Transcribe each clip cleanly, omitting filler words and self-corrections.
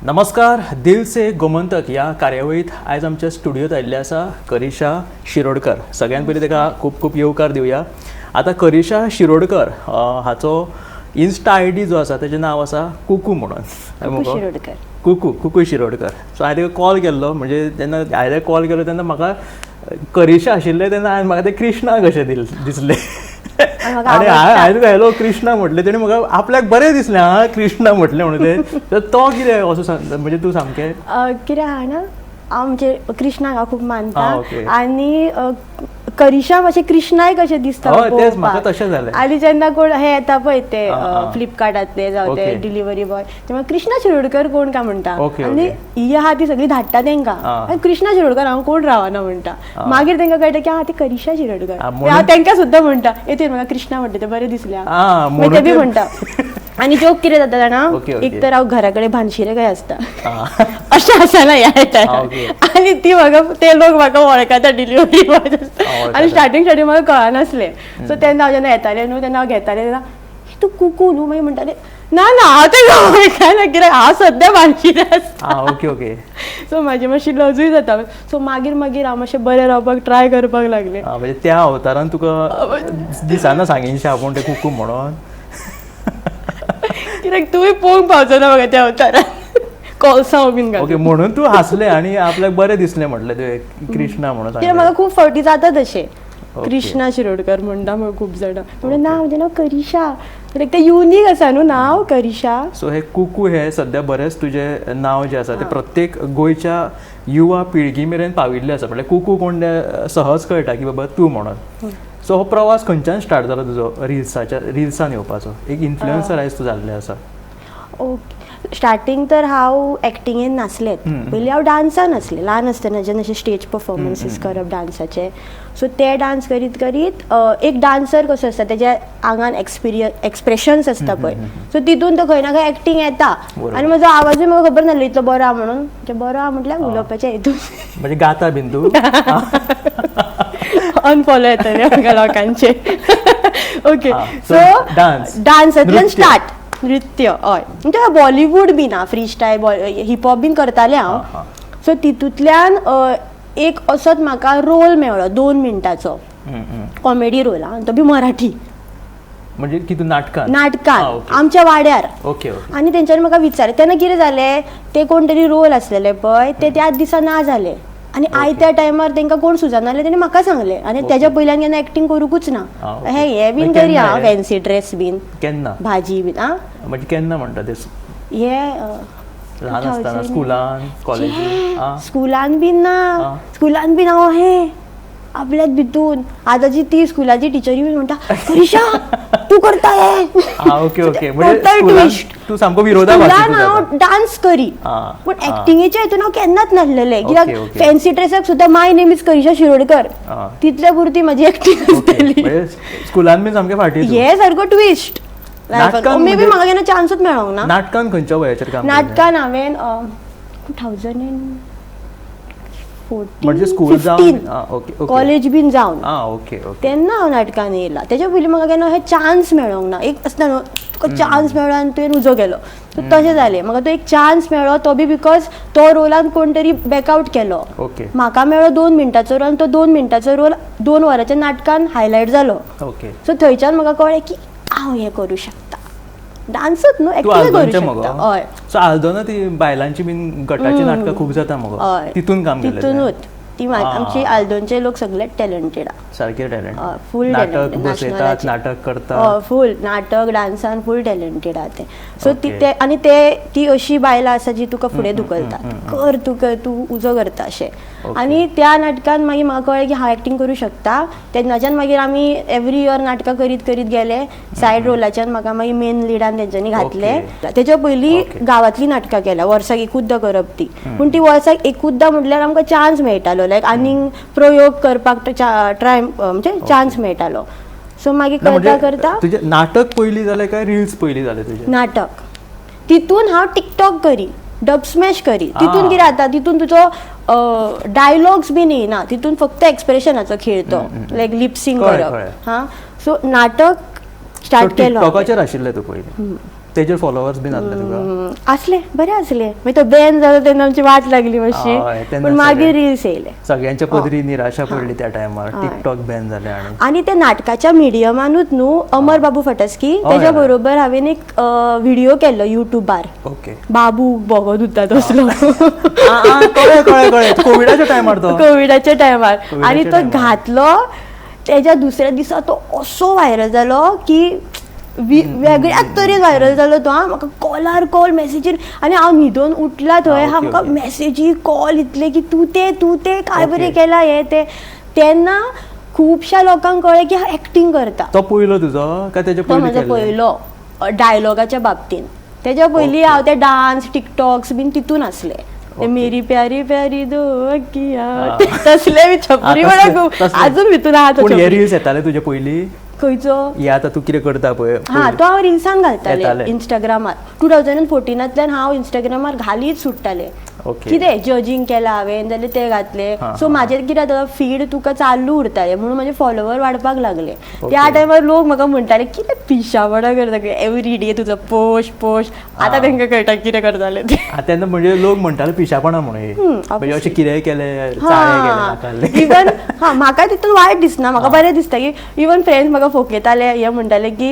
नमस्कार, दिल से गोमंतक ह्या कार्यावळीत आयज आमच्या स्टुडियोत आयिल्ले आसा करिशा शिरोडकर. सगळ्यात पयलीं ताका खूब खूब येवकार दिवया. आतां करिशा शिरोडकर हाचो इन्स्टा आयडी जो आसा तेजें नांव आसा कुकू म्हणून. कुकू शिरोडकर. कुकू, कुकू शिरोडकर. सो हांवें ताका कॉल केल्लो, म्हणजे जेन्ना हांवें कॉल केलो तेन्ना म्हाका करिशा आशिल्लें तेन्ना हांवें म्हाका तें कृष्णा कशें दिसलें. म्हाका आनी आवडटा. हांवें तुका हॅलो कृष्णा म्हटलें, तेणें म्हाका आपल्याक बरें दिसलें, हा कृष्णा म्हटलें म्हणून तें. तर तो कितें असो म्हणजे तूं सामकें कितें आहा ना, हांव म्हणजे कृष्णाक हांव खूब मानता. आनी करिशा मातशें कृष्णाय कशें दिसता हय, तेच पळोवपाक. म्हाका तशें जालें. आनी जेन्ना कोण हे येता पळय ते आ, आ. फ्लिपकार्टांतले जावं ते डिलिव्हरी बॉय, तेन्ना कृष्णा शिरोडकर कोण काय म्हणटा. आनी ही आहा ती सगळी धाडटा तेंकां. आनी कृष्णा शिरोडकर हांव कोण रावना म्हणटा. मागीर तेंकां कळटा की हा ती करिशा शिरोडकर. हांव तेंकां सुद्दां म्हणटा, येते म्हाका कृष्णा म्हणटा तें बरें दिसलें. मागीर म्हणून ते बी म्हणटा. आनी जोक कितें जाता जाणा, ओके, ओके. एक तर हांव घरा कडेन भानशिरे काय आसता अशें आसना ह्या टायमार. आनी ती म्हाका ते लोक म्हाका वळखता, डिलिव्हरी बॉय. वळखता. आनी स्टार्टींग स्टार्टींग म्हाका कळनासलें. सो तेन्ना हांव जेन्ना येतालें न्हू तेन्ना हांव घेतालें तेन्ना, "हे तूं कुकू न्हू?" मागीर म्हणटाले, ना ना, हांव तेंकां वळखना कित्याक हांव सद्या भानशिरे आसता. आ ओके ओके सो म्हाजी मातशी लजूय जाता. सो मागीर मागीर हांव मातशें बरें रावपाक ट्राय करपाक लागलें. म्हणजे त्या अवतारान तुका दिसाना सांगिनशें आपूण तें कुकू म्हणून. कित्याक तुवें पळोवंक पावचो ना म्हाका त्या अवतारान कोलसांव बीन घालून. ओके, म्हणून तूं हांसलें आनी आपल्याक बरें दिसलें म्हटलें तुवें कृष्णा म्हणून कित्याक सांगलें. म्हाका खूब फावटी जाता तशें. कृष्णा शिरोडकर म्हणटा म्हाका खूब जाणां. म्हणून ना, म्हजें नांव करिशा. कित्याक तें युनीक आसा न्हू नांव करिशा. सो हे कुकू हे सध्या बरेंच तुजें नांव जें आसा तें प्रत्येक गोंयच्या युवा पिळगी मेरेन पाविल्लें आसा. म्हणल्यार कुकू कोण तें सहज कळटा की बाबा तूं म्हणून. सो हो प्रवास खंयच्यान स्टार्ट जालो तुजो रिल्साच्या, रिल्सान येवपाचो? एक इन्फ्लुएन्सर आयज तूं जाल्लें आसा. ओके, स्टार्टींग तर हांव एक्टिंगेन नासलें. पयलीं हांव डान्सान आसलें. ल्हान आसतनाच्यान अशें स्टेज परफॉर्मन्सीस करप डान्साचे. सो ते डान्स करीत करीत एक डान्सर कसो आसता, तेज्या आंगान एक्सप्रेशन्स आसता पळय, सो तितून तो खंय ना खंय एक्टींग येता. आनी म्हजो आवाजूय म्हाका खबर नासलो इतलो बरो आहा म्हणून. म्हणजे बरो आहा म्हटल्यार उलोवपाच्या हितून. म्हणजे गाता बीन तूं? अनफॉलो येतले म्हाका लोकांचे. ओके. So, so dance. डान्सांतल्यान नृत्य. स्टार्ट, नृत्य, हय. म्हणजे बॉलिवूड बीन आ फ्री स्टायल, हिपहॉप बीन करतालें हांव. हा, हा. सो तितूंतल्यान एक असोच म्हाका रोल मेळ्ळो 2 मिनटाचो, हम्म, हम्म. कॉमेडी रोल आं, तो बी मराठी. म्हणजे कितून, नाटकान? नाटकान. आमच्या वाड्यार. ओके ओके आनी तेंच्यांनी म्हाका विचारलें तेन्ना कितें जालें, ते कोण तरी रोल आसलेले पळय ते त्याच दिसा ना जाले आनी आयत्या टायमार तांकां कोण सुचनासले. तेणी म्हाका सांगलें आनी तेज्या पयल्यान केन्ना एक्टींग करूंकूच ना. हे हे बीन मागीर करी केन्ना हांव हे? फॅन्सी ड्रेस बीन, केन्ना? भाजी बीन आं. म्हणजे केन्ना म्हणटा ते? हे ल्हान आसतना, स्कुलान, कॉलेजीन? स्कुलान बीन ना. स्कुलान बीन हांव हे आपल्याच भितून. आतांची ती स्कुलाची टिचरी बीन म्हणटा, "करिशा, तूं करता हे?" आ ओके ओके म्हणजे टोटल स्कुलान ट्विस्ट. तूं सामको विरोधाभासी. स्कुलान हांव डान्स करी, पूण एक्टिंगेच्या हितून हांव केन्नाच नासलेलें, कित्याक फॅन्सी ड्रेसाक सुद्दां "My name is Karisha Shirodkar", तितल्या पुरती म्हाजी एक्टींग आसताली. म्हणजे स्कुलान बीन सामकें फाटी तूं. हे सारको ट्विस्ट. नाटकान मे बी म्हणजे म्हाका केन्ना चान्सूच मेळोंक ना. नाटकान खंयच्या वयाचेर काम केलें? नाटकान हांवें 2014. म्हणजे स्कूल जावन? आ, ओके ओके कॉलेज बीन जावन. आ ओके ओके तेन्ना हांव नाटकान येयला. तेच्या पयलीं म्हाका केन्ना हे चान्स मेळोंक ना. एक आसता न्हू, तुका चान्स मेळ्ळो आनी तुवें उजो केलो, सो तशें जालें. म्हाका तो एक चान्स मेळ्ळो, तो बी because तो रोलान कोण तरी बॅकआवट केलो. म्हाका मेळ्ळो 2 मिनटाचो रोल आनी तो 2 मिनटाचो रोल 2 वरांच्या नाटकान हायलायट जालो. सो थंयच्यान म्हाका कळ्ळें की हांव हें करूं शकता, डान्सच न्हू, तूं एक्टिंगूय करूं आल्दोनचें मगो? शकता. हय. सो आल्दोना ती बायलांची बीन गटाची नाटकां खूब जाता मगो? तितून काम केलें तुवें? तितूनच ती आमची आल्दोनचे लोक सगळे टॅलंटेड. सारके टॅलंट. फूल. नाटक बसयतात, नाटक करतात. फूल नाटक, डान्सान फूल टॅलंटेड आहा ते. सो ती ते आनी ते ती अशी बायलां आसा जी तुका फुडें धुकलतात, कर तूं, कर तूं, उजो करता अशें. आनी त्या नाटकान मागीर म्हाका कळ्ळें की हांव एक्टींग करूं शकता. तेन्नाच्यान मागीर आमी एवरी इयर नाटकां करीत करीत गेले. सायड रोलाच्यान म्हाका मागीर मेन लिडान तेंच्यांनी घातले. तेच्या पयलीं गांवांतलीं नाटकां केल्या, वर्साक एकूचदां करप ती. पूण ती वर्साक एकूचदां म्हटल्यार आमकां चान्स मेळटालो, लायक आनीक प्रयोग करपाक ट्राय, म्हणजे चान्स मेळटालो. सो मागीर ना, करता म्हणजे करता. तुजें नाटक पयलीं जालें काय रिल्स पयलीं जाले तुजें? नाटक. तितून हांव टिकटॉक करी, डब स्मॅश करी. तितून कितें जाता, तितून तुजो डायलॉग्स बीन येयना, तितून फक्त एक्सप्रेशनाचो खेळ तो, लायक लिपसिंग करप. कळ्ळें. हा, सो नाटक स्टार्ट केलो हांवें. टिकटॉकाचेर आशिल्लें तूं पयलीं, तेजेर फॉलोवर्स बीन आसले तुका? आसले, बरे आसले. मागीर तो बॅन जालो तेन्ना आमची वाट लागली मातशी. हय, तेन्ना पूण मागीर सगळें. रिल्स येयले. सगळ्यांच्या पदरी निराशा पडली त्या टायमार, टिकटॉक बॅन जाले आणि आनी त्या नाटकाच्या मिडियमानूच न्हू, अमर बाबू फटस्की, तेज्या हय. बरोबर हांवें एक व्हिडिओ केल्लो युट्यूबार. बाबू बोगो धुता तसलो. कळ्ळें कळ्ळें कळ्ळें, कोविडाच्या टायमार तो. कोविडाच्या टायमार. कोविडाच्या आनी तो टायमार. घातलो तेज्या दुसऱ्या दिसा तो असो व्हायरल जालो की वेगळ्याच तरेन व्हायरल जालो तो. आं, म्हाका कॉलार कॉल, मॅसेजीर, आनी हांव न्हिदोन उठला थंय हा, म्हाका मॅसेजी कॉल इतले की तूं ते, तूं ते काय बरें केलां हें तें. तेन्ना खुबश्या लोकांक कळ्ळें की हांव एक्टींग करता. तो पयलो तुजो काय तेजे तो पयलीं म्हजो केल्ले? पयलो डायलॉगाच्या बाबतीन. तेज्या पयलीं हांव ते डान्स टिकटॉक्स बीन तितून आसले ते. मेरी प्यारी प्यारी दो अखियां तसले बी छपरी म्हणा खूब अजून भितून आहा तो पूण हे छपरी. रिल्स येताले तुजे पयलीं? खंयचो? हे आतां तूं कितें करता पळय. हा, तो हांव रिल्सान घालताले. येताले. इंस्टाग्रामार 2014तांतल्यान हांव इंस्टाग्रामार घालीत सुट्टाले. कितें जजींग केलां हांवें जाल्यार ते घातले. सो म्हाजेर कितें जाता, फीड तुका चालू उरताले म्हणून म्हाजे फॉलोवर वाडपाक लागले. त्या टायमार लोक म्हाका म्हणटाले, कितें पिशापणां करता, एवरी डे तुजो पोस्ट पोस्ट. आतां तांकां कळटा कितें करताले ते. तेन्ना म्हणजे लोक म्हणटाले पिशापणां म्हणून हे. म्हणजे अशें कितेंय केलें, चाळे केले, नाकाल्ले. इवन हा, म्हाका तितून वायट दिसना, म्हाका बरें दिसता की इवन फ्रेंड्स म्हाका फोकेताले, हे म्हणटाले की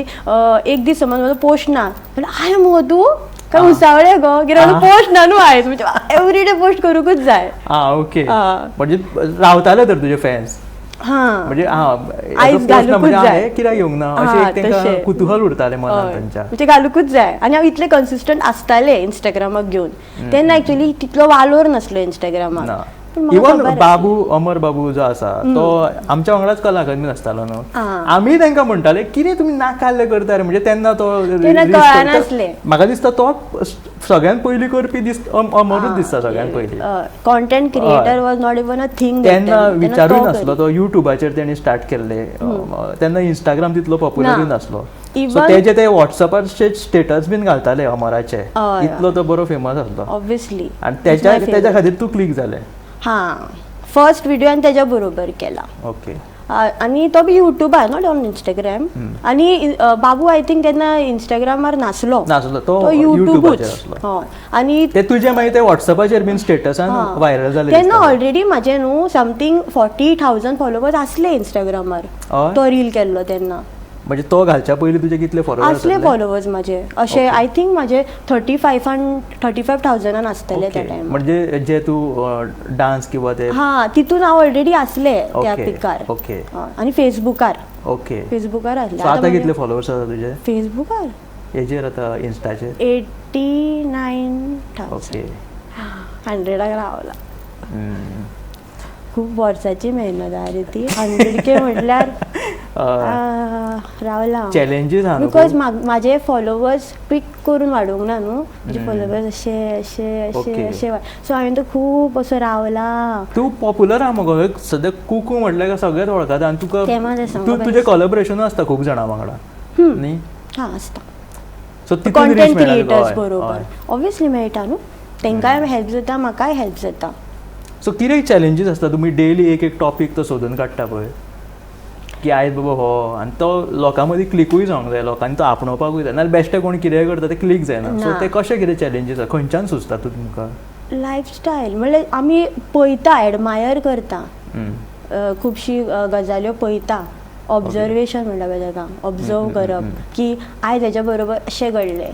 एक दीस समज म्हजो पोस्ट ना जाल्यार, आय मुगो तूं काय उसावळे गो, कित्याक म्हजो पोस्ट ना न्हू आयज. म्हणजे एवरी डे पोस्ट करूंकूच जाय. आ ओके, म्हणजे रावताले तर तुजे फॅन्स. म्हणजे हा, आयज हेजो post ना घालूंकूच म्हणजे जाय. हे कित्याक येवंक ना अशें एक तांकां कुतूहल उरतालें मनान तांच्या. म्हणजे घालूंकूच जाय. आनी हांव इतलें कन्सिस्टंट आसतालें इंस्टाग्रामाक घेवन तेन्ना. एक्चुअली तितलो वालोर नासलो इंस्टाग्रामाक. ना. पूण म्हाका इवन खबर. बाबू, अमर बाबू जो आसा तो आमच्या वांगडाच कला अकादमीन आसतालो न्हू. आमी तांकां म्हणटाले, कितें तुमी नाकाल्ले करता रे. म्हणजे तेन्ना तो तेन्ना reels करता. कळनासलें. म्हाका दिसता तो सगळ्यात पयलीं करपी दिस अमरूच दिसता सगळ्यात पयलीं. Content creator was not even a thing. तेन्ना विचारूय नासलो तो. युट्यूबाचेर तेणी स्टार्ट केल्ले तेन्ना, इंस्टाग्राम तितलो पॉप्युलरूय ना. नासलो. सो तेजे ते वॉट्सअपार स्टेटस बीन घालताले अमराचे, इतलो तो बरो फेमस आसलो. ऑब्वियसली. आणि त्याच्या तेच्या खातीर तूं क्लिक जालें. हा, फर्स्ट व्हिडिओ आनी तेज्या बरोबर केला. आनी तो बी युट्यूबार, not on Instagram. आनी बाबू I think तेन्ना इंस्टाग्रामार नासलो. नासलो तो, तो युट्यूबाचेर युट्यूबूच आसलो. हय, आनी ते तुजे मागीर ते वॉट्सअपाचेर बीन स्टेटसान व्हायरल जाले तेन्ना दिसता. ऑलरेडी म्हाजे न्हू समथींग 40,000 फॉलोवर्स आसले इंस्टाग्रामार. तो रील केल्लो तेन्ना. म्हणजे तो घालच्या पयलीं तुजे कितले फॉलोवर्स? आसले फॉलोवर्स माझे अशे, I think माझे 35 35,000 आसतले त्या टायमार. म्हणजे जे तूं डान्स किंवा ते हा, तितून हांव ऑलरेडी आसले त्या पिकार. आनी फेसबुकार. फेसबुकार आसले. सो आतां कितले फॉलोवर्स आसा तुजे? फेसबुकार? हेजेर आतां इन्स्टाचेर. 89,000. 100 रावला. खूब वर्साची मेहनत आहा रे ती. 100K म्हटल्यार रावला. चॅलेंजीस आहा न्हू because खूब? म्हाजे फॉलोवर्स क्विक करून वाडोवंक ना न्हू. म्हजे फॉलोवर्स अशे अशे अशे अशे, सो हांवें तो खूब असो रावला. तूं पॉप्युलर आहा मगो हे सद्या. कुकू म्हटल्यार काय सगळेच वळखता आनी तुका तें मात आसा, तूं म्हाका. तुजें कोलॅबरेशन आसता खूब जाणां वांगडा न्ही? हा, आसता. सो तितून रीच कॉन्टेंट मेळटा तुका, क्रिएटर्स हय, बरोबर. ऑब्वियसली मेळटा न्हू, तांकांय हेल्प जाता, म्हाकाय हेल्प जाता. सो कितें चॅलेंजीस आसता? तुमी डेली एक एक टॉपीक तो सोदून काडटा पळय की आयज बाबा हो, आनी तो लोकां मदीं क्लिकूय जावंक जाय, लोकांनी तो आपणोवपाकूय जाय. नाल्यार बेश्टे कोण कितेंय करता, ते क्लिक जायना. सो ना. ते कशें कितें चॅलेंजीस आसा, खंयच्यान सुचता तूं तुमकां? लायफस्टायल म्हणल्यार आमी पळयता, एडमायर करता. खुबशी गजाल्यो पळयता, ऑब्जर्वेशन म्हणटा पळय ताका, ऑब्जर्व करप की आयज हेच्या बरोबर अशें घडलें,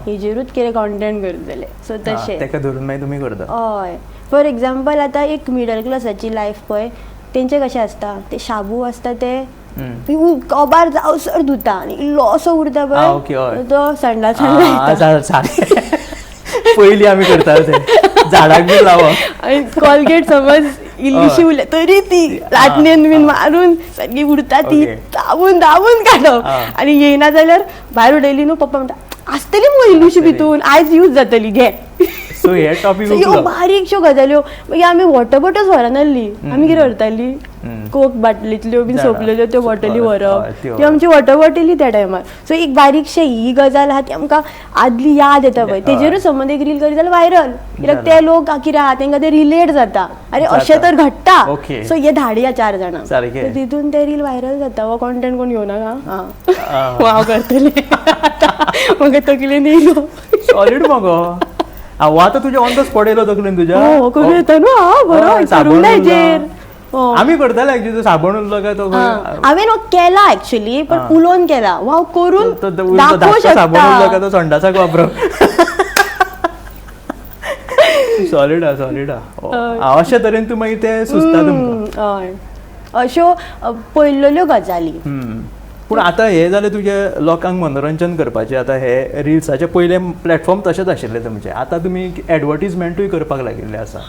हेजेरूच कितें कॉन्टेंट करतले. सो तशें. ताका धरून मागीर तुमी करता. हय, फॉर एग्जाम्पल आतां एक मिडल क्लासाची लायफ पळय, तेंचे कशें आसता, ते शाबू आसता ते कबार जावसर धुता आनी इल्लोसो उरता ओके, हय. पळय तो संडासान लायता. पयलीं आमी करताले ते झाडाक बी लावप. आनी कॉलगेट समज इल्लीशी उरल्या तरी ती लाटणेन बीन मारून सारकी उरता ती दाबून दाबून काडप. आनी येयना जाल्यार भायर उडयली न्हू, पप्पा म्हणटा, आसतली मुगो इल्लीशी भितून, आयज यूज जातली, घे. सो हे टॉपीक So, ह्यो बारीकश्यो गजाल्यो. मागीर आमी वॉटर बॉटल्स व्हरनासली, आमी कितें व्हरताली, कोक बाटलींतल्यो बीन जाणा. सोंपलेल्यो त्यो बॉटली व्हरप, त्यो ती आमची वॉटर बॉटली त्या टायमार. सो एक बारीकशे ही गजाल आहा ती आमकां आदली याद येता पळय, तेजेरूच समज एक रील करीत जाल्यार व्हायरल, कित्याक ते लोक कितें आहा तेंकां ते रिलेट जाता, अरे अशें तर घडटा, सो हे धाडया 4 जाणां, तितून ते रील व्हायरल जाता. हो कॉन्टेंट कोण घेवनाका, हांव करतलें म्हाका तकलेन येयलो. सॉलीड मगो. आतां तुजें ऑन the spot येयलो तकलेन तुज्या. हो करूं येता न्हू, हां बरो करूंक ना हेजेर. आमी करताले एक्चुअली, साबण उरलो काय तो हांवें हो केला एक्चुअली, पण उलोवन केला, हांव करून दाखोवंक शकता. साबण उरलो काय तो संडासाक वापरप. सॉलीड आहा, सॉलीड आहा. अशे तरेन तूं मागीर तें सुचता तुमकां. हय, अश्यो पयलेल्यो गजाली. पूण आतां हें जालें तुजें लोकांक मनोरंजन करपाचें. आतां हे रिल्साचे पयले प्लॅटफॉर्म तशेंच आशिल्ले तुमचे, आतां तुमी एडवर्टीजमेंटूय करपाक लागिल्ले आसा.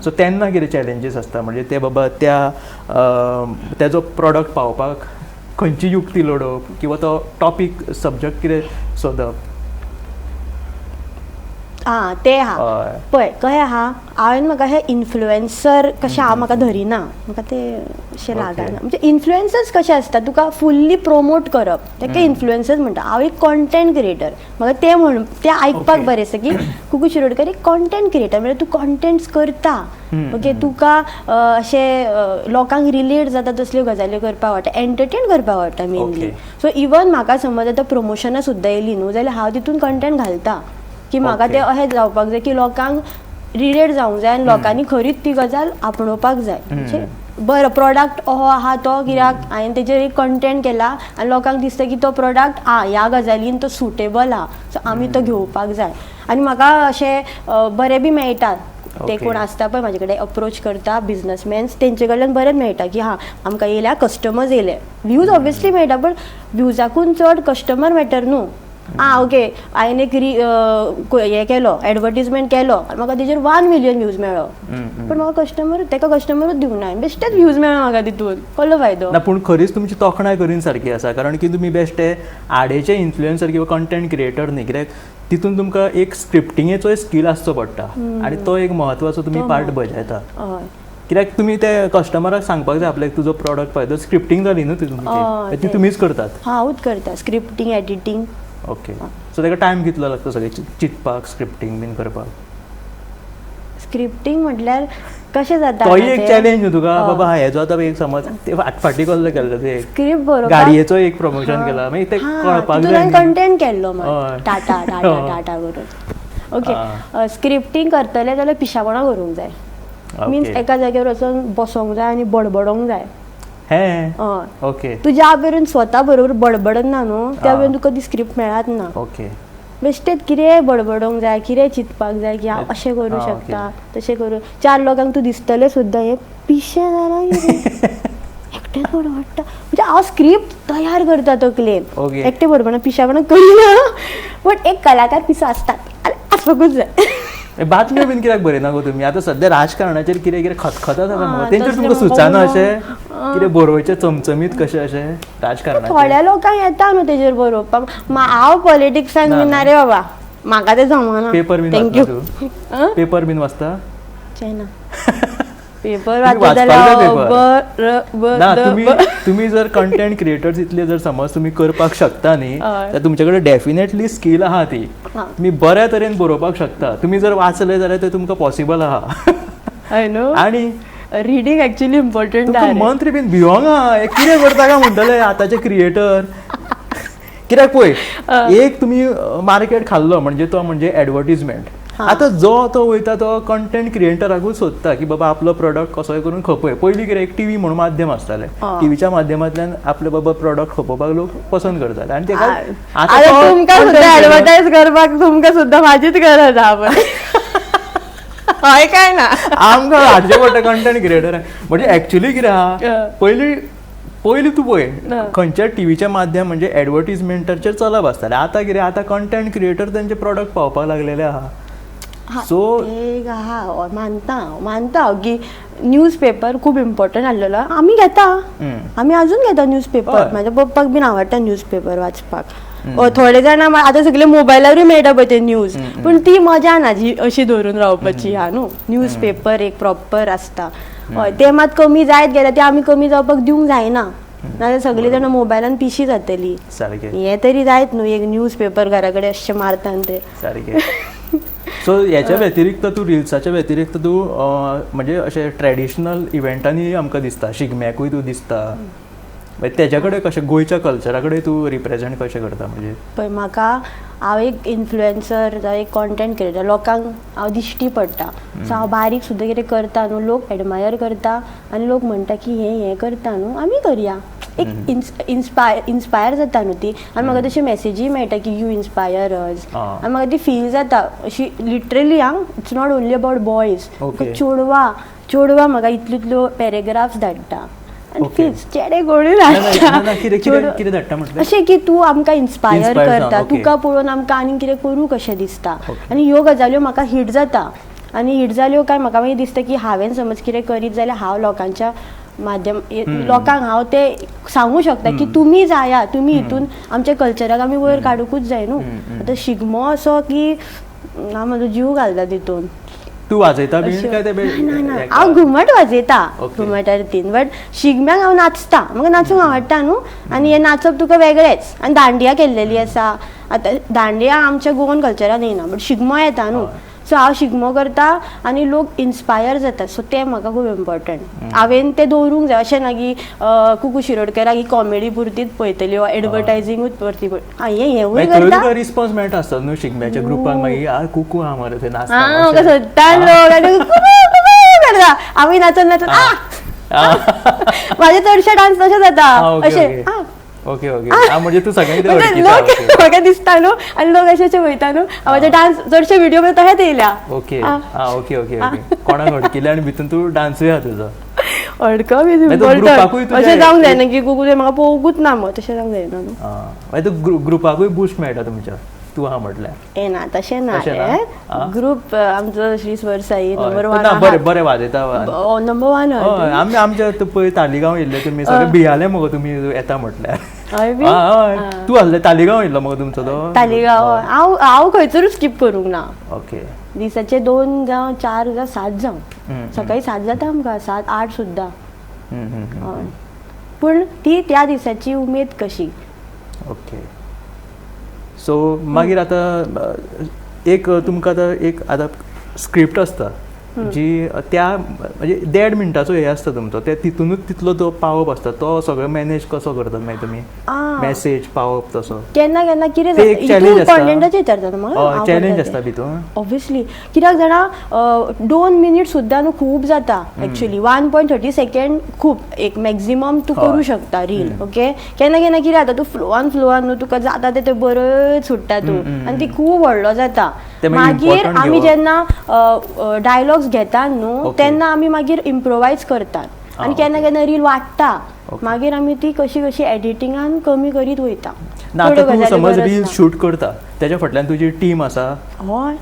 सो तेन्ना कितें चॅलेंजीस आसता, म्हणजे ते बाबा त्या तेजो प्रोडक्ट पावोवपाक खंयची युक्ती लडोवप किंवा तो टॉपीक सब्जक्ट कितें सोदप? आं तें आहा पळय कशें आहा, हांवें म्हाका हे इन्फ्लुएन्सर कशें हांव म्हाका धरिना, म्हाका तें अशें लागना. म्हणजे इन्फ्लुएन्सर्स कशें आसता, तुका फुल्ली प्रोमोट करप ताका इन्फ्लुएन्सर्स म्हणटा. हांव एक कॉन्टेंट क्रिएटर, म्हाका तें म्हण तें आयकपाक बरें दिसता की कुकू शिरोडकर एक कॉन्टेंट क्रिएटर, म्हणजे तूं कॉन्टेंट्स करता, ओके, तुका अशें लोकांक रिलेट जाता तसल्यो गजाल्यो करपाक आवडटा, एंटरटेन करपाक आवडटा मेनली. सो इवन म्हाका समज आतां प्रमोशनां सुद्दां येयली न्हू जाल्यार हांव तितून कंटेंट घालता की म्हाका ते अशें जावपाक जाय की लोकांक रिलेट जावंक जाय आनी लोकांनी खरीच ती गजाल आपणोवपाक जाय. म्हणजे बरो प्रोडक्ट असो आहा तो कित्याक हांवें तेजेर एक कंटेंट केला आनी लोकांक दिसता की तो प्रोडक्ट आं ह्या गजालीन तो सुटेबल आहा, सो आमी तो घेवपाक जाय. आनी म्हाका अशें बरें बी मेळटा, ते कोण आसता पळय म्हाजे कडेन अप्रोच करता बिजनसमॅन्स, तेंचे कडल्यान बरें मेळटा की हां आमकां येयल्या कस्टमर्स येयले, व्यूज ऑब्वियसली मेळटा पण व्यूजाकून चड कस्टमर मॅटर न्हू. आं ओके, हांवें एक हें केलो, एडवर्टीजमेंट केलो आनी म्हाका तेजेर 1 मिलियन व्यूज मेळ्ळो, पण म्हाका कस्टमर तेका कस्टमरूच दिवंक ना, बेश्टेच व्यूज मेळ्ळो म्हाका, तितून कसलो फायदो ना. पूण खरीच तुमची तोखणाय करीन सारकी आसा, कारण की तुमी बेश्टे आडेचे इन्फ्लुएन्सर किंवा कंटेंट क्रिएटर न्ही, कित्याक तितून तुमकां एक स्क्रिप्टिंगेचोय स्कील आसचो पडटा आनी तो एक म्हत्वाचो तुमी पार्ट बजायता. कित्याक तुमी ते कस्टमराक सांगपाक जाय आपल्याक तुजो प्रोडक्ट पळय, स्क्रिप्टींग जाली न्हू ती तुमची, ती तुमीच करतात? हांवूच करता, स्क्रिप्टींग, एडिटींग. ओके, सो ताका टायम कितलो लागता सगळें चिंतपाक, स्क्रिप्टींग बीन करपाक? स्क्रिप्टींग म्हटल्यार कशें जाता, तोय एक चॅलेंज न्हू तुका बाबा, हेजो आतां एक समज ते फाटफाटी कसलो केल्लो, ते स्क्रिप्ट बरोवपाक गाडयेचो एक प्रमोशन केला, मागीर ते कळपाक जाय कंटेंट केल्लो टाटा टाटा टाटा करून. ओके, स्क्रिप्टींग करतले जाल्यार पिशापणां करूंक जाय, मिन्स एका जाग्यार वचून बसोंक जाय आनी बडबडोंक जाय. ओके, तूं ज्या मेरेन स्वता बरोबर बडबडना न्हू त्या मेरेन तुका ती स्क्रिप्ट मेळत ना. ओके, बेश्टेच कितेंय बडबडोंक जाय, कितेंय चिंतपाक जाय की हांव अशें करूं शकता, तशें करूं, 4 लोकांक तूं दिसतलें सुद्दां हें पिशें जालां एकटें बडबडटा. म्हणजे हांव स्क्रिप्ट तयार करता तकलेन, एकटें बडबडना, पिशापणां करिना, बट एक कलाकार पिसो आसतात आनी आसपाकूच जाय. बातम्यो बीन कित्याक बरयना गो तुमी? आतां सद्या राजकारणाचेर कितें कितें खतखत आसा मगो, तेंचेर तुमकां सुचना अशें कितें बरोवचें चमचमीत कशें अशें राजकारणाचेर? थोड्या लोकांक येता न्हू तेजेर बरोवपाक, हांव पॉलिटिक्सान बीन ना रे बाबा, म्हाका तें जमना. पेपर बीन वाचता तूं? पेपर बीन वाचता? ना, पेपर वाचता जाल्यार ना. तुमी जर कंटेंट क्रिएटर्स इतले जर समज तुमी करपाक शकता न्ही, जाल्यार तुमचे कडेन डेफिनेटली स्कील आहा ती, तुमी बऱ्या तरेन बरोवपाक शकता. तुमी जर वाचले जाल्यार ते तुमकां पॉसिबल आहा. I know. आनी रिडींग एक्चुअली इम्पॉर्टंट. मंत्री बीन भिवंक आहा, कितें करता काय म्हणटले आतांचे क्रिएटर. कित्याक पळय, एक तुमी मार्केट खाल्लो म्हणजे तो म्हणजे एडवर्टीजमेंट. आतां जो तो वयता तो कंटेंट क्रिएटराकूच सोदता की बाबा आपलो प्रोडक्ट कसोय करून खपय. पयलीं कितें एक टीव्ही म्हणून माध्यम आसतालें, टीव्हीच्या माध्यमांतल्यान आपले बाबा प्रोडक्ट खपोवपाक लोक पसंत करताले. आनी तेका आतां तुमकां सुद्दां एडवर्टायज करपाक तुमकां सुद्दां म्हाजीच गरज आहा. हय काय ना, आमकां हाडचें पडटा कंटेंट क्रिएटर. म्हणजे एक्चुअली कितें आहा, पयलीं पयलीं तूं पळय खंयच्या टीव्हीच्या माध्यम म्हणजे एडवर्टीजमेंटाचेर चलप आसतालें. आतां कितें, आतां कंटेंट क्रिएटर तेंचे प्रोडक्ट पावपाक लागलेले आहा. सो आहा, मानता मानता हांव की न्यूज पेपर खूब इम्पॉर्टंट आसलेलो. आमी घेता, आमी अजून घेता न्यूज पेपर. म्हाज्या पप्पाक बीन आवडटा न्यूज पेपर वाचपाक. थोडे जाणां आतां सगळे मोबायलारूय मेळटा पळय ते न्यूज, पूण ती मजा ना जी अशी धरून रावपाची. हा न्हू, न्यूज पेपर एक प्रॉपर आसता. हय, ते मात कमी जायत गेल्या, ते आमी कमी जावपाक दिवंक जायना, नाजाल्यार सगळीं जाणां मोबायलान पिशी जातली. सारकें. हे तरी जायत न्हू, एक न्यूज पेपर घरा कडेन अशें मारता ते. सारकें. सो हेच्या व्यतिरिक्त तूं रिल्साच्या व्यतिरिक्त तूं म्हणजे अशें ट्रेडिशनल इव्हेंटांनी आमकां दिसता, शिगम्याकूय तूं दिसता. मागीर तेज्या कडेन कशें गोंयच्या कल्चरा कडेन तूं रिप्रेजेंट कशें करता म्हणजे? पळय, म्हाका हांव एक इन्फ्लुएन्सर जावं एक कॉन्टेंट क्रिएटर, लोकांक हांव दिश्टी पडटा. सो हांव बारीक सुद्दां कितें करता न्हू, लोक एडमायर करता आनी लोक म्हणटा की हें हें करता न्हू, आमी करया. एक इन्स्पायर जाता न्हू ती. आनी म्हाका तशी मॅसेजीय मेळटा की you inspire अस. आनी म्हाका ती फील जाता अशी लिटरली. आं, it's not only about boys. चेडवा चेडवा म्हाका इतल्यो इतल्यो पॅरेग्राफ्स धाडटा आनी चेडे कोणूय ना, ना, ना, कितें कितें कितें धाडटा म्हटलें? अशें की तूं आमकां इन्स्पायर Inspire करता, जावन, okay. तुका पळोवन आमकां आनीक कितें करूं कशें दिसता. आनी ह्यो गजाल्यो म्हाका हिट जाता आनी हिट जाल्यो काय म्हाका मागीर दिसता की हांवें समज कितें करीत जाल्यार हांव लोकांच्या माध्यम लोकांक हांव ते सांगू शकता की तुमी जाया, तुमी हितून आमच्या कल्चराक आमी वयर काडुंकूच जाय न्हू. आतां शिगमो असो की हांव म्हजो जीव घालता तितून. तूं वाजयता बीन काय ते? ना ना, हांव घुमट वाजयता घुमट आरतीन, बट शिगम्याक हांव नाचता. म्हाका नाचूंक आवडटा न्हू, आनी हें नाचप तुका वेगळेंच. आनी दांडिया केल्लेली आसा. आतां दांडिया आमच्या गोवन कल्चरान येयना, बट शिगमो येता न्हू. सो हांव शिगमो करता आनी लोक इन्स्पायर जाता. सो तें म्हाका खूब इम्पॉर्टंट, हांवें तें दवरूंक जाय. अशें ना की कुकू शिरोडकराक ही कॉमेडी पुरतीच पळयतली वा एडवर्टायझिंगूच परती पळय, हें हेंवूय करता. रिस्पॉन्स मेळटा आसता न्हू शिगम्याच्या ग्रुपाक मागीर, आ कुकू आहा मरे थंय नाचता. म्हाका सोदता लोक आनी कुकू करता. आमी नाचून नाचून म्हाजे चडशे डान्स तशें जाता अशें. ओके ओके, म्हणजे तूं सगळ्यांक लोक म्हाका दिसता न्हू आनी लोक अशे अशे वयता न्हू. म्हाजे डान्स चडशे व्हिडिओ मध्ये तशेंच येयल्या. ओके, ओके ओके ओके, कोणाक अडकिले आनी भितून तूं डान्सूय आहा तुजो. अडकप is important. अशें जावंक जायना की कुकू म्हाका पळोवंकूच ना मग, तशें जावंक जायना न्हू. मागीर तूं ग्रुपाकूय बूस्ट मेळटा तुमच्या, तूं आहा म्हटल्यार? ए ना, तशें ना. ग्रुप आमचो श्री स्वर साई नंबर 1. बरें बरें वाजयता, नंबर 1. आमी आमच्या पळय तालिगांव येयल्ले तुमी सगळे भियाले मगो तुमी येता म्हटल्यार. हय, तूं आसले तालिगांव येयल्लो मगो तुमचो तो? तालिगांव हांव हांव खंयसरूच स्कीप करूंक ना. ओके. दिसाचे 2 जावं 4 जावं 7 जावं, सकाळी 7 जाता आमकां, 7-8 सुद्दां. पूण ती त्या दिसाची उमेद कशी. ओके. सो मागीर आतां एक तुमकां आतां एक आतां स्क्रिप्ट आसता जी त्या म्हणजे 1.5 मिनटाचो हे आसता तुमचो, ते तितूनच तितलो तो पावप आसता, तो सगळो मॅनेज कसो करतात मागीर तुमी? मॅसेज पावप तसो केन्ना केन्ना कितें जाता, कॉन्टेंटाचेर विचारता म्हाका, चॅलेंज आसता भितून ऑब्वियसली. कित्याक जाणा, 2 मिनीट सुद्दां न्हू खूब जाता एक्चुअली. 1.30 सेकेंड खूब एक मॅक्झिमम तूं करूं शकता रील. ओके, केन्ना केन्ना कितें जाता, तूं फ्लोआन फ्लोआन न्हू तुका जाता तें बरें सुट्टा तूं आनी ती खूब व्हडलो जाता. मागीर आमी जेन्ना डायलॉग्स घेता न्हू तेन्ना आमी मागीर इम्प्रोवायज करतात आनी केन्ना केन्ना रील वाडटा, मागीर आमी ती कशी कशी एडिटिंगान कमी करीत वयता. ना आतां तूं समज रील शूट करता, तेज्या फाटल्यान तुजी टीम आसा? हय,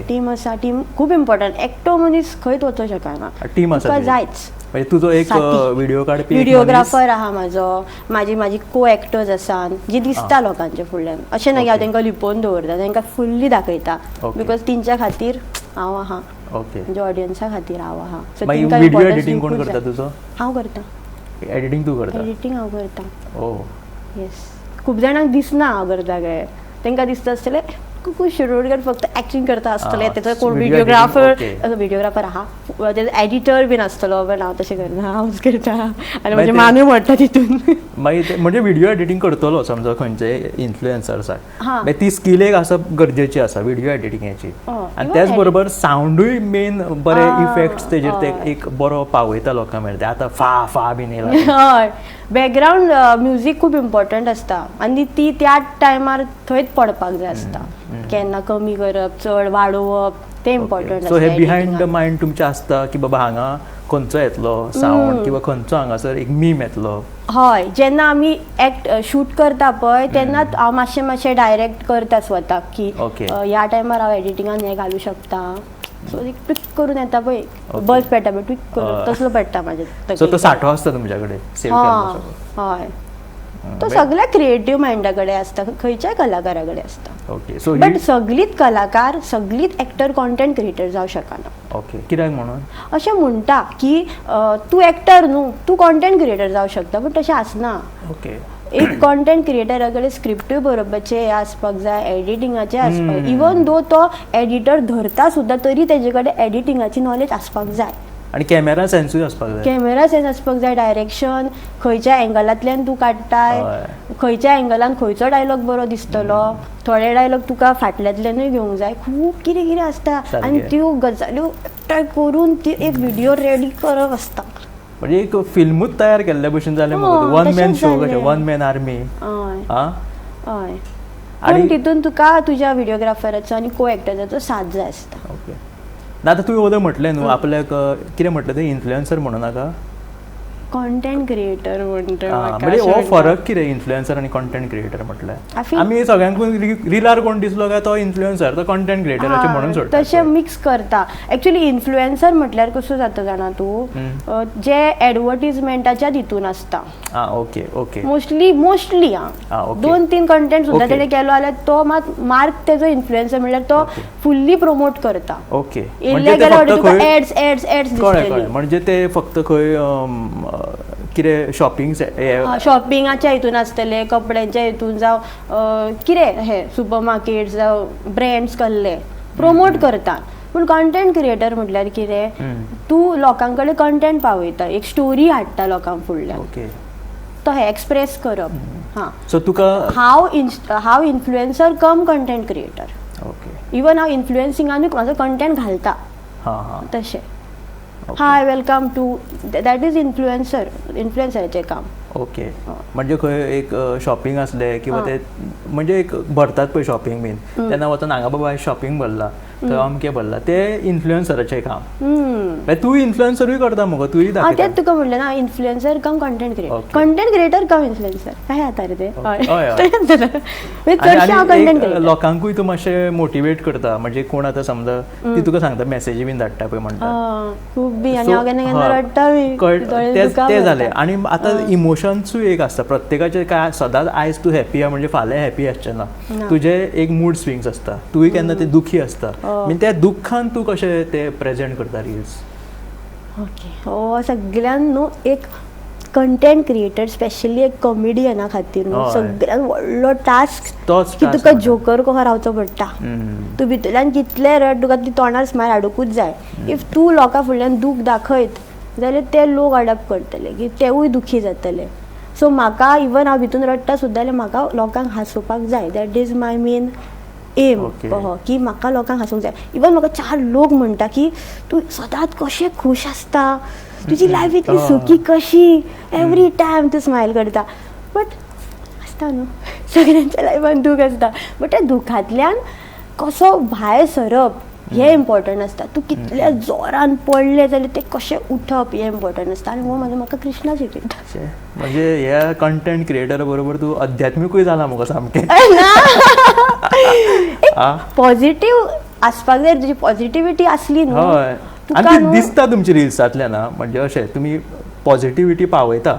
टीम आसा. टीम खूब इम्पॉर्टंट. एकटो मनीस खंयच वचोंक शकना, टीम आसा जायच. म्हणजे तुजो एक व्हिडिओ काडपी व्हिडिओग्राफर आहा म्हाजो, म्हाजी म्हाजी को एक्टर्स आसा जी दिसता लोकांच्या फुडल्यान. अशें ना की हांव तांकां लिपोवन दवरता, तांकां फुल्ली दाखयता, because तेंच्या खातीर हांव आहा, म्हणजे ऑडियन्सा खातीर हांव आहा. सो व्हिडिओ एडिटींग कोण करता तुजो? हांव करता. एडिटींग तूं करता? एडिटींग हांव करता. येस. खूब जाणांक दिसना हांव करता काय, तांकां दिसता आसतलें कुकू शिरोडकर फक्त एक्टींग करता आसतलें, तेचो कोण व्हिडिओग्राफर व्हिडिओग्राफर आहा, तेजो एडिटर बीन आसतलो, पण हांव तशें करना, हांवूच करता आनी म्हजे मानूय मोडटा तितून. मागीर म्हणजे व्हिडिओ एडिटींग करतलो समजा खंयचे इन्फ्लुएन्सर्साक, मागीर ती स्कील एक आसा गरजेची आसा व्हिडिओ एडिटिंगाची. आनी त्याच बरोबर सावंडूय मेन बरे इफेक्ट्स तेजेर ते एक बरो पावयता लोकां मेरेन. आतां फा फा बीन येयला. हय, बॅकग्रावंड म्युजीक खूब इम्पॉर्टंट आसता आनी ती त्या टायमार थंयच पडपाक जाय आसता. केन्ना कमी करप, चड वाडोवप, तें इम्पॉर्टंट. सो हे बिहायंड the mind तुमचें आसता की बाबा हांगा खंयचो येतलो सावंड किंवा खंयचो हांगासर एक मीम येतलो? हय, जेन्ना आमी एक्ट शूट करता पळय तेन्ना हांव मातशें मातशें डायरेक्ट करता स्वताक की ह्या टायमार हांव एडिटिंगान हें घालूं शकता, सो एक ट्विक करून येता पळय, बल्ब पेट्टा पळय, ट्विक करून तसलो पडटा म्हाज्या. सो तो सांठो आसता तुमच्या कडेन सेव केल्लो सगळो. हय, तो सगळ्या क्रिएटीव मायंडा कडेन आसता, खंयच्याय कलाकारा कडेन आसता. ओके, सो बट सगळीच कलाकार, सगळीच एक्टर कॉन्टेंट क्रिएटर जावं शकना. ओके, कित्याक म्हणून? अशें म्हणटा की तूं एक्टर न्हू, तूं कॉन्टेंट क्रिएटर जावं शकता, पूण तशें आसना. एक कॉन्टेंट क्रिएटरा कडेन स्क्रिप्टूय बरोवपाचें हें आसपाक जाय, एडिटिंगाचें आसपाक, इवन दो तो एडिटर धरता सुद्दां तरी तेजे कडेन एडिटिंगाची नॉलेज आसपाक जाय. आनी कॅमेरा सेन्सूय आसपाक जाय. कॅमेरा सेन्स आसपाक जाय, डायरेक्शन खंयच्या एंगलांतल्यान तूं काडटाय, खंयच्या एंगलान खंयचो डायलॉग बरो दिसतलो, थोडे डायलॉग तुका फाटल्यांतल्यानूय घेवंक जाय, खूब कितें कितें आसता. आनी त्यो गजाल्यो एकठांय करून ती एक व्हिडियो रेडी करप आसता. म्हणजे एक फिल्मूच तयार केल्ले भशेन जालें मगो, वन मॅन शो कशें, वन मॅन आर्मी. हय हय, पूण तितून तुका तुज्या व्हिडियोग्राफराचो आनी को एक्टराचो साथ जाय आसता. ओके, ना आतां तुवें वोदोळ म्हटलें न्हू आपल्याक कितें म्हटलें तें, इन्फ्लुएन्सर म्हणू नाका, कॉन्टेंट क्रिएटर म्हणटा. म्हणजे हो फरक कितें इन्फ्लुएन्सर आनी कॉन्टेंट क्रिएटर म्हटल्यार? आमी सगळ्यांकून रिलार कोण दिसलो काय तो इन्फ्लुएन्सर, तो कॉन्टेंट क्रिएटर अशें म्हणून सोडटा. तशें मिक्स करता. एक्चुअली इन्फ्लुएन्सर म्हटल्यार कसो जाता जाणा तूं, जे एडवर्टीजमेंटाच्या हितून आसता. Okay okay, mostly mostly 2-3 content सुद्दां तेणें केलो जाल्यार तो मात मार्क तेजो इन्फ्लुएन्सर म्हळ्यार तो फुल्ली प्रमोट करता. ओके, येयल्या गेल्या तुका एड्स एड्स एड्स दिसतली. म्हणजे ते फक्त खंय कितें शॉपिंग, शॉपिंगाच्या हितून आसतले, कपड्यांच्या हितून जावं कितें हे सुपर मार्केट जावं ब्रँड्स कसले प्रमोट करता. पूण कॉन्टेंट क्रिएटर म्हटल्यार कितें, तूं लोकां कडेन कंटेंट पावयता, एक स्टोरी हाडटा लोकांक फुडल्यान, तो हे एक्सप्रेस करप. हां, सो तुका हांव हांव influencer cum content creator. Okay, even हांव इन्फ्लुएन्सिंगानूय म्हाजो कंटेंट घालता. तशें hi welcome to that is influencer, इन्फ्लुएन्सराचें काम. ओके, म्हणजे खंय एक शॉपिंग आसलें किंवा ते म्हणजे एक भरतात पळय शॉपिंग बीन, तेन्ना वचून हांगा बाबा शॉपिंग भरला, थंय अमकें भरला, ते इन्फ्लुएन्सराचें काम. तूं इन्फ्लुएन्सरूय करता मगो, तूंय दाखयता. तेंच तुका म्हणलें ना, influencer cum content creator, content creator cum influencer, काय जाता रे तें. चडशें हांव कंटेंट क्रिएटर. लोकांकूय तूं मातशें मोटिवेट करता, म्हणजे कोण आतां समजा ती तुका सांगता मॅसेजी बीन धाडटा पळय म्हणटा खूब बी, आनी हांव केन्ना केन्ना रडटा बी, तें जालें. आनी आतां इमोशन्सूय एक आसता प्रत्येकाचे, काय सदांच आयज तूं हॅपी आहा म्हणजे फाल्यां हॅपी आसचें ना, तुजे एक मूड स्विंग्स आसता, तूंय केन्ना ते दुखी आसता, म्हणजे त्या दुख्खान तूं कशें ते प्रेजेंट करता रिल्स? ओके, हो सगळ्यान न्हू एक कंटेंट क्रिएटर स्पेशली एक कॉमेडियना खातीर न्हू सगळ्यान व्हडलो टास्क तोच की तुका जोकर कसो रावचो पडटा. तूं भितरल्यान कितलें रड, तुका ती तोंडार स्मायल हाडुंकूच जाय. If तूं लोकां फुडल्यान दूख दाखयत जाल्यार ते लोक अडॉप्ट करतले की तेवूय दुखी जातले. सो म्हाका इवन हांव भितून रडटा सुद्दां जाल्यार म्हाका लोकांक हांसोवपाक जाय, that is my main aim कहो की म्हाका लोकांक हांसूंक जाय. इवन म्हाका 4 लोक म्हणटा की तूं सदांच कशें खूश आसता, तुजी लायफ इतली सुखी कशी, एवरी टायम तूं स्मायल करता. बट आसता न्हू सगळ्यांच्या लायफान दूख आसता, बट त्या दुखांतल्यान कसो भायर सरप हें इम्पॉर्टंट आसता. तूं कितल्या जोरान पडलें जाल्यार तें कशें उठप हें इम्पॉर्टंट आसता. आनी हो म्हाजो म्हाका कृष्णा शिकयता. म्हणजे ह्या कंटेंट क्रिएटर बरोबर तूं अध्यात्मिकूय जाला मुगो सामकें. पॉझिटिव्ह आसपाक जाय, तुजी पॉझिटिव्हिटी आसली न्हू. हय, आनी दिसता तुमची रिल्सांतल्यान, म्हणजे अशें तुमी पॉझिटिव्हिटी पावयता.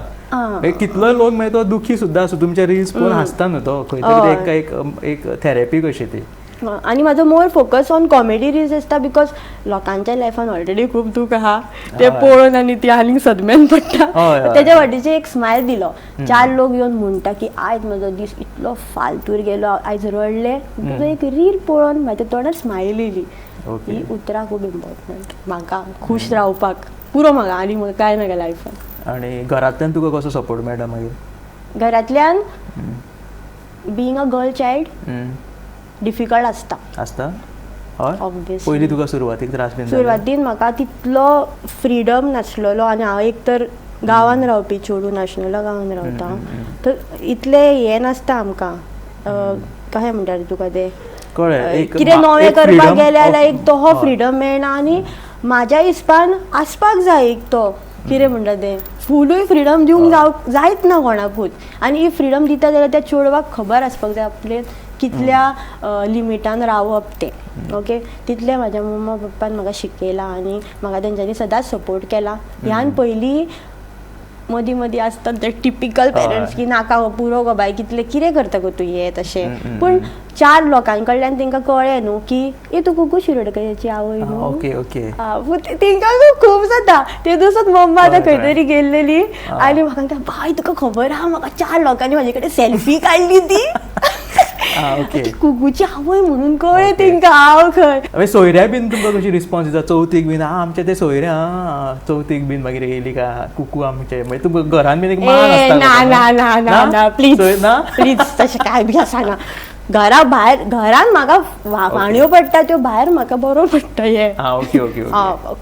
कितलोय लोक मागीर तो दुखी सुद्दां आसूं तुमचे रिल्स पळोवन हांसता न्हू तो, खंय तरी एक एक थेरपी कशी ती. आनी म्हाजो more focus on comedy reels आसता because लोकांच्या लायफान ऑलरेडी खूब दूख आहा, ते पळोवन आनी ती आनीक सदम्यान पडटा. तेज्या वाटेचे एक स्मायल दिलो, 4 लोक येवन म्हणटा की आयज म्हजो दीस इतलो फालतूर गेलो, आयज रडले, तुजो एक रील पळोवन म्हाज्या तोंडार स्मायल येयली. ही उतरां खूब इम्पॉर्टंट म्हाका खूश रावपाक, पुरो म्हाका आनी म्हाका कांय नाका लायफान. आनी घरांतल्यान तुका कसो सपोर्ट मेळटा मागीर? घरांतल्यान being a girl child difficult आसता. आसता? हय, पयलीं तुका सुरवातीक त्रास बीन? सुरवातीन म्हाका तितलो फ्रिडम नासलेलो, आनी हांव एक तर गांवान रावपी चेडूं, नाशिल्लो गांवान रावता, तर इतलें हें नासता आमकां, कशें म्हणटा तुका तें कितें नवें करपाक गेलें जाल्यार एक तो हो फ्रिडम मेळना. आनी म्हाज्या हिसपान आसपाक जाय एक तो कितें म्हणटा तें फुलूय फ्रिडम दिवंक जायत ना कोणाकूच. आनी ही फ्रिडम दिता जाल्यार त्या चेडवाक खबर आसपाक जाय आपले कितल्या लिमिटान रावप तें. ओके, तितलें म्हाज्या मम्मा पप्पान म्हाका शिकयलां आनी म्हाका तेंच्यांनी सदांच सपोर्ट केला. ह्यान पयलीं मदीं मदीं आसतात ते टिपिकल पेरंट्स की नाका हो पुरो गो बाय, कितले कितें करता गो तूं हें तशें. पूण चार लोकां कडल्यान तांकां कळ्ळें न्हू की ए तूं कुकू शिरोडकराची आवय न्हू. ओके ओके, तांकां खूब जाता. ते दिसात मम्मा आतां खंय तरी गेल्लेली आनी म्हाका म्हणटा, बाय तुका खबर आहा म्हाका चार लोकांनी म्हाजे कडेन सेल्फी काडली ती कुकूची आवय म्हणून कळ्ळें तांकां हांव खंय. सोयऱ्या बीन तुमकां कशी रिस्पॉन्स दिता चवथीक बीन? आमचे ते सोयरे चवथीक बीन मागीर येयली काय कुकू आमचे, मागीर तुमकां घरान बीन एक मान आसता? ना ना ना ना ना, प्लीज प्लीज, तशें कांय बी आसना. घरा भायर घरान म्हाका वाणयो पडटा त्यो, भायर म्हाका बरो पडटा हे. ओके ओके,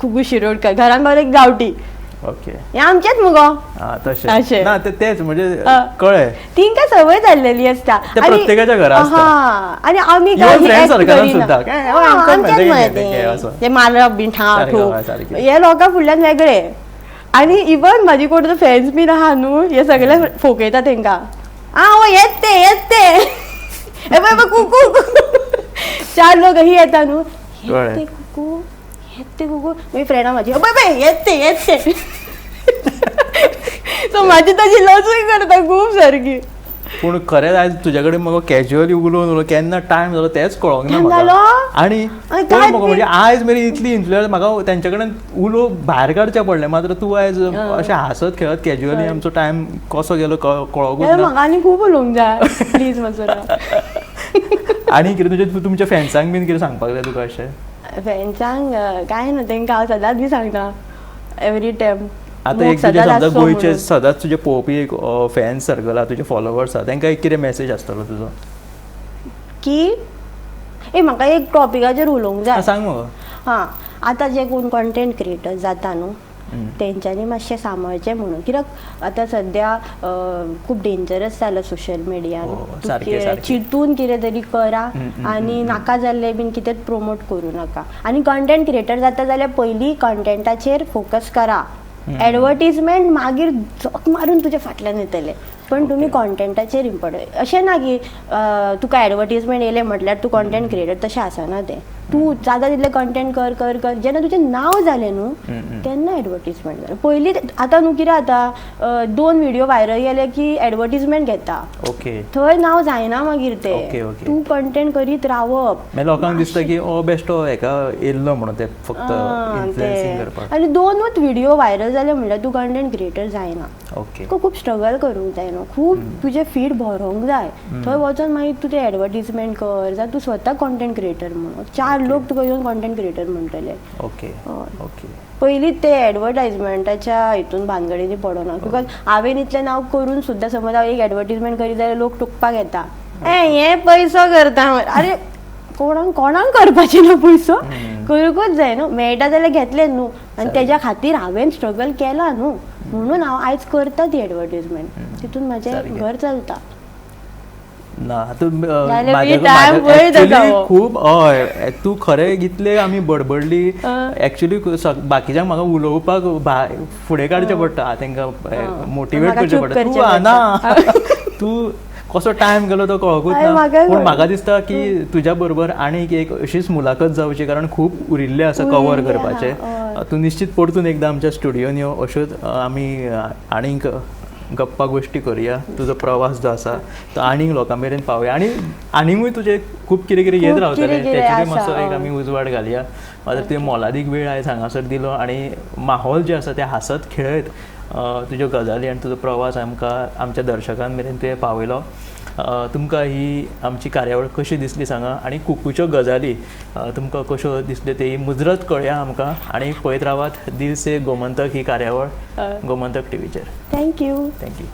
कुकू शिरोडकर घरान भायर एक गांवठी. ओके, हे आमचेच मुगो. तशें ना, तेच म्हणजे कळ्ळें, तिंका संवय जाल्लेली आसता प्रत्येकाच्या घरा. आनी आमी ते मारप बीन ठाव ठोक हे लोकां फुडल्यान वेगळे. आनी इवन म्हाजी कोण तो फॅन्स बीन आहा न्हू, हे सगळे फोकयता तेंकां, आं येत ते येत ते, हे पळय कुकू, चार लोक ही येता न्हू, येत ते कुकू येत ते कुकू. मागीर फ्रेंडां म्हाजी पळय पळय येत ते येत ते. सो म्हाजी ताजी लजूय करता खूब सारकी. पूण खरेंच आयज तुज्या कडेन मगो कॅज्युअली उलोवन उलोवन केन्ना टायम जालो तेंच कळोंक ना म्हाका. आनी मगो म्हणजे आयज मेरेन इतली इन्फ्लुयन्स म्हाका तेंच्या कडेन उलोवंक भायर काडचें पडलें, मात्र तूं आयज अशें हांसत खेळत कॅज्युअली आमचो टायम कसो गेलो कळोंकूच ना. म्हाका आनी खूब उलोवंक जाय, प्लीज मातसो. आनी कितें तुजें तुमच्या फॅन्सांक बीन कितें सांगपाक जाय तुका अशें? फॅन्सांक कांय ना, तेंकां हांव सदांच बी सांगता एवरी टायम. आतां एक तुजें समजा गोंयचे सदांच तुजे पळोवपी एक फॅन सर्कल आहा, तुजे फॉलोवर्स आहा, तांकां एक कितें मॅसेज आसतलो तुजो? की ए म्हाका एक टॉपिकाचेर उलोवंक जाय. सांग मगो. हां, आतां जे कोण कॉन्टेंट क्रिएटर जाता न्हू तेंच्यांनी मातशें सांबाळचें म्हणून, कित्याक आतां सद्या खूब डेंजरस जालां सोशल मिडियान. चिंतून कितें तरी करा आनी नाका जाल्लें बीन कितेंच प्रोमोट करूं नाका. आनी कॉन्टेंट क्रिएटर जाता जाल्यार पयलीं कॉन्टेंटाचेर फोकस करा, एडवर्टीजमेंट मागीर झक मारून तुज्या फाटल्यान येतले, पण तुमी कॉन्टेंटाचेर इम्पॉर्टंट. अशें ना की तुका एडवर्टीजमेंट येयलें म्हटल्यार तूं कॉन्टेंट क्रिएटर, तशें आसना तें. तूं जाता तितलें कॉन्टेंट कर कर कर, जेन्ना तुजें नांव जालें न्हू तेन्ना एडवर्टीजमेंट जालें. पयलीं आतां न्हू कितें जाता, दोन व्हिडियो व्हायरल गेले की एडवर्टीजमेंट घेता, थंय नांव जायना मागीर तें. तूं कॉन्टेंट करीत रावप. लोकांक दिसता की ओ बेश्टो हेका येयल्लो म्हणून ते फक्त इन्फ्लुएन्सिंग करपाक. आनी दोनूच व्हिडियो व्हायरल जाले म्हणल्यार तूं कॉन्टेंट क्रिएटर जायना. तुका खूब स्ट्रगल करूंक जाय न्हू, खूब तुजें फीड भरोंक जाय, थंय वचोन मागीर तूं तें एडवर्टीजमेंट कर, जावं तूं स्वता कॉन्टेंट क्रिएटर म्हणून चार लोक तुका येवन कॉन्टेंट क्रिएटर म्हणटले. ओके ओके, पयलीं ते एडवर्टायजमेंटाच्या हितून भानगडींनी पडना, because हांवें इतलें नांव करून सुद्दां समज हांव एक एडवर्टीजमेंट करीत जाल्यार लोक टुकपाक येता, ए हे पयसो करता. अरे कोणाक कोणाक करपाचें ना, पयसो करूंकूच जाय न्हू, मेळटा जाल्यार घेतलें न्हू, आनी तेज्या खातीर हांवें स्ट्रगल केला न्हू, म्हणून हांव आयज करता ती एडवर्टीजमेंट, तितून म्हाजें घर चलता. ना तूं खूब हय, तूं खरें कितले आमी बडबडली एक्चुअली बाकीच्यांक म्हाका उलोवपाक फुडें काडचें पडटा, तांकां मोटिवेट करचें पडटा. तूं ना तूं कसो टायम गेलो तो कळकूच ना. पूण म्हाका दिसता की तुज्या बरोबर आनीक एक अशीच मुलाखत जावची, कारण खूब उरिल्लें आसा कवर करपाचें. तूं निश्चित परतून एकदां आमच्या स्टुडियोन यो, अश्योच आमी आनीक गप्पा गोश्टी करुया. तुजो प्रवास जो आसा तो आनीक लोकां मेरेन पावया, आनी आनीकूय तुजें खूब कितें कितें येत रावतलें तेचेरूय मातसो एक आमी उजवाड घालया. मात्र तुवें मोलादीक वेळ आयज हांगासर दिलो आनी माहोल जें आसा तें हांसत खेळत तुज्यो गजाली आनी तुजो प्रवास आमकां आमच्या दर्शकां मेरेन तुवें पावयलो. तुमकां ही आमची कार्यावळ कशी दिसली सांगा, आनी कुकूच्यो गजाली तुमकां कश्यो दिसल्यो ते मुजरत कळया आमकां. आनी पळयत रावात दिल से गोमंतक ही कार्यावळ गोमंतक टीव्हीचेर. Thank you. Thank you.